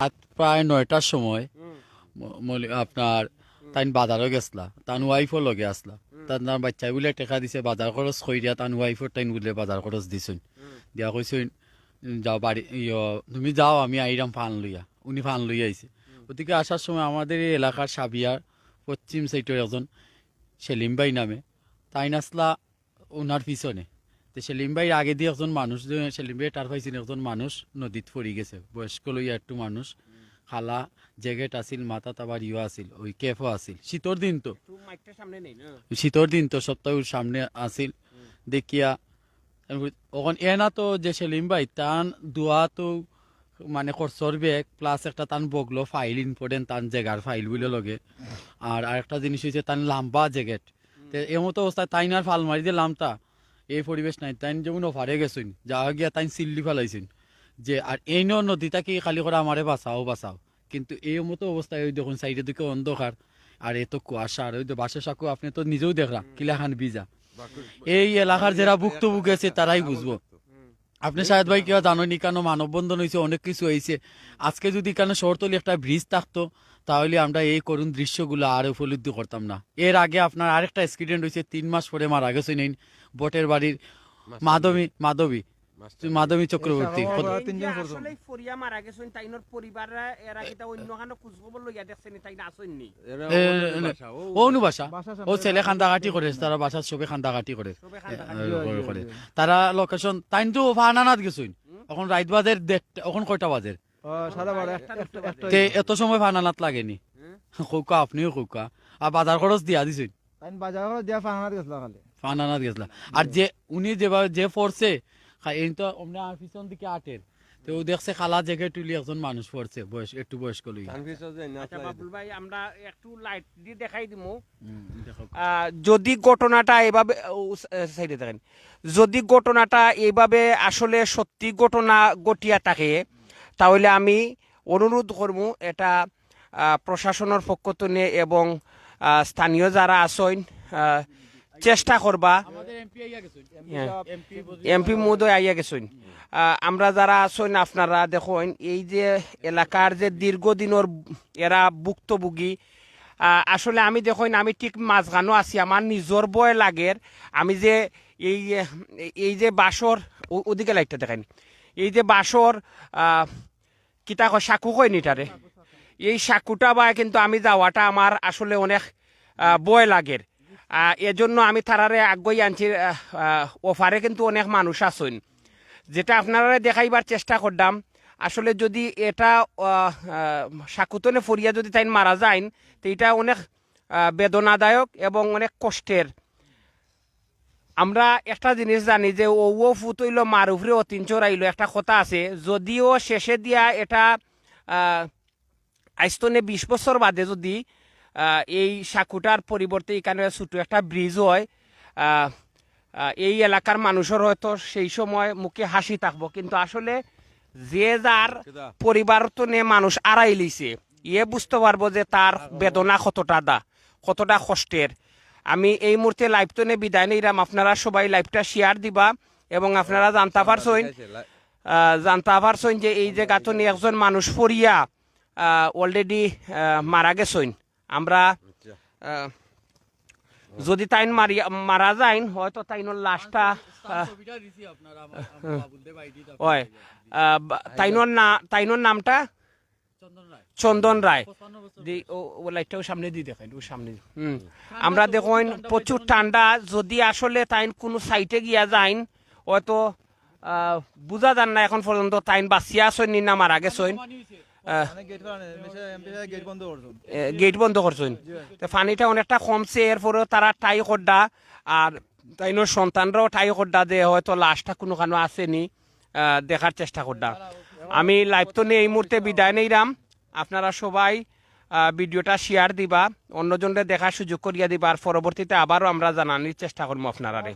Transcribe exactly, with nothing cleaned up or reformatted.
রাত প্রায় নয়টার সময় ম-, মলি-, আপনার তাইন বাজারো গেছলা, তান ওয়াইফও লগে আছলা। তান, তান বাচ্চায় বুলে টেকা দিছে, বাজার খরচ করিয়া তান ওয়াইফর তাইন বুলে বাজার খরচ দিছইন। দিয়া কইছইন, "যাও বাড়ি, ইয়ো, তুমি যাও, আমি আইরাম ফান লইয়া।" উনি ফান লইয়া আইছে। ওদিকে আসার সময় আমাদের এই এলাকার সাবিয়ার পশ্চিম সাইডর একজন সেলিম ভাই নামে, তাইন আছলা ওনার পিছনে। তে সেলিম ভাইর আগেদি একজন মানুষ, যে সেলিম ভাই টের পাইছইন একজন মানুষ নদীত পড়ি গেছে, বয়স্ক লইয়া একটু মানুষ, কালা জ্যাকেট আছিল, মাথাত আবার ইয়ো আছিল, ওই ক্যাপও আছিল। শীতর দিন তো, একটু মাইকটা সামনে নেই না? শীতর দিন তো, সপ্তাহর সামনে আছিল। দেখিয়া অখন এনা তো যে সেলিম ভাই, তান দুয়া তো মানে খরচর ব্যাগ, প্লাস একটা তান বগলো ফাইল, ইম্পর্টেন্ট তান জাগার ফাইল বুলে লগে। আর আরেকটা জিনিস অইছে তান লাম্বা জ্যাকেট। তে এমতো অবস্থায় তাইন আর ফাল মারি দিলাম তা, এই পরিবেশ নাই। তাইন যেমন ওপারে গেছইন, যা গিয়া তাইন চিল্লি ফালাইছইন যে, "আর এইন নদী থাকি খালি করা আমারে বাঁচাও, বাঁচাও।" কিন্তু এই মতো অবস্থায় ওই দেখুন সাইডের দিকে অন্ধকার, আর এত কুয়াশা, আর ওই যে বাঁশর সাঁকো আপনি তো নিজেও দেখরা কিলাখান ভিজা। এই এলাকার যারা ভুক্তভোগী আছে তারাই বুঝবো। আপনি শাহেদ ভাই কিবা জানইন, ইকানো মানববন্ধন অইছে, অনেক কিছু অইছে। আজকে যদি ইকানো শহরতলি একটা ব্রিজ থাকতো, তাহলে আমরা এই করুণ দৃশ্যগুলো আর উপলব্ধি করতাম না। এর আগে আপনার আরেকটা অ্যাক্সিডেন্ট অইছে, তিন মাস পরে মারা গেছইন এই বটের বাড়ির মাধবী, মাধবী, মাধবী চক্রবর্তী। এই সাগর বাবা তিনজন এটা করছেন। আসলেই ফরিয়া মারা গেছইন, তাইনর পরিবাররা এরা কিতা অন্য কানো খোঁজ খবর লইয়া দেখছেন নি, তাইন আছইন নি? এরা এ, অন্য এ, বাসা, ও ও অনু বাসা। বাসা ও সামনে ছেলে বাসা। কান্দাকাটি করে, তারা বাসার সবে কান্দাকাটি করে। সবে কান্দাকাটি এ, করে। করে। তারা লোকেশন, তাইন তো ফানানাত গেছইন। অখন রাইত বাজের দেড়টা, অখন কয়টা বাজের? ও, সাড়ে বারো, একটা, একটা, একটা, একটা। তে এত সময় ফানানাত লাগেনি। হুম। কউক্কা, আপনিও কউক্কা। আর বাজার খরচ দিয়া দিছইন। তাইন বাজার খরচ দিয়া ফানানাত গেছলা খালি। ফানানাত গেছলা। আর যে উনি যেভাবে যে পড়ছে, খা-, এই তো অমনে আর পিছন দিকে আটের। তো ও দেখছে কালা জ্যাকেট তুলি একজন মানুষ পড়ছে, বয়স, একটু বয়স্ক লইয়া। তান পিছন যে না আচ্ছা, চালাই বাবুল ভাই, আমরা একটু লাইট দি দেখাই দিমু। হুম, দেখো। আহ, যদি ঘটনাটা এভাবে, ও, স-, এ, সাইডে দেখেন, যদি ঘটনাটা এইভাবে আসলে সত্যি ঘটনা ঘটিয়া থাকে, তাহলে আমি অনুরোধ করমু এটা, আহ, প্রশাসনের পক্ষ তনে এবং, আহ, স্থানীয় যারা আছইন, আহ, চেষ্টা করবা। আমাদের এমপি আইয়া গেছইন। হ্যাঁ। এমপি মহোদয় আইয়া গেছইন। আহ, আমরা যারা আছইন, আপনারা দেখইন, এই যে এলাকার যে দীর্ঘদিনর এরা ভুক্তভোগী, আহ, আসলে আমি দেখইন, আমি ঠিক মাঝখানো আছি, আমার নিজর ভয় লাগের। আমি যে এই, এই যে বাঁশর, ও-, ওদিকে লাইটটা দেখইন, এই যে বাঁশর, আহ, কিতা কয়, সাঁকো কয় নি ইটারে? এই সাঁকোটা বায় কিন্তু আমি যাওয়াটা আমার আসলে অনেক, আহ, ভয় লাগের। আহ, এজন্য আমি তারারে আগুয়াই আনছি। আহ, আহ, ওপারে কিন্তু অনেক মানুষ আছইন, যেটা আপনারারে দেখাইবার চেষ্টা করলাম। আসলে যদি এটা, আহ, আহ, সাঁকো তনে পড়িয়া যদি তাইন মারা যাইন, তো এটা অনেক, আহ, বেদনাদায়ক এবং অনেক কষ্টের। আমরা একটা জিনিস জানি যে ও, ও ফুত অইলো মার উপরে অটিন চড়াইলো, একটা কথা আছে। যদিও শেষে দিয়া এটা, আহ, আইজ তনে বিশ বছর বাদে যদি, আহ, এই সাঁকোটার পরিবর্তে এখানে ছোট একটা ব্রিজ হয়, আহ, আহ, এই এলাকার মানুষর হয়তো সেই সময় মুখে হাসি থাকবো, কিন্তু আসলে যে যার পরিবার তনে মানুষ আড়াই লইছে, ইয়ে বুঝতে পারবো যে তার বেদনা কতটা দা, কতটা কষ্টের। আমি এই মুহূর্তে লাইভ তনে বিদায় নিলাম, আপনারা সবাই লাইভটা শেয়ার দিবা এবং আপনারা জানতা পারছইন, আহ, জানতা পারছইন যে এই জাগা তনে একজন মানুষ পড়িয়া, আহ, already, আহ, মারা গেছইন। আমরা, আহ, যদি তাইন মারিয়া, মারা যাইন, হয়তো তাইনর লাশটা, আহ, হয়, আহ, বা-, তাইনর না-, তাইনর নামটা চন্দন রায়। দি, ও, ও লাইটটাও সামনে দি দেখেন, ও সামনে দি। হুম। আমরা দেখইন প্রচুর ঠান্ডা, যদি আসলে তাইন কোনো সাইডে গিয়া যাইন, হয়তো, আহ, বুঝা যার না এখন পর্যন্ত তাইন বাঁচিয়া আছইন নি না মারা গেছইন। আহ, মানে গেট করা নেই, মিশে এমপি সাহেব গেট বন্ধ করছেন। এ, গেট বন্ধ করছেন। জি ভাই। তো পানিটা অনেকটা কমছে, এরপরেও তারা ট্রাই করডা, আর তাইনর সন্তানরাও ট্রাই করডা যে হয়তো লাশটা কোনো কানো আছে নি, আহ, দেখার চেষ্টা করডা। আমি লাইভ তনে এই মুহূর্তে বিদায় নিলাম। আপনারা সবাই, আহ, ভিডিওটা শেয়ার দিবা, অন্যজনরে দেখার সুযোগ করিয়া দিবা, আর পরবর্তীতে আবারও আমরা জানানির চেষ্টা করমু আপনারারে।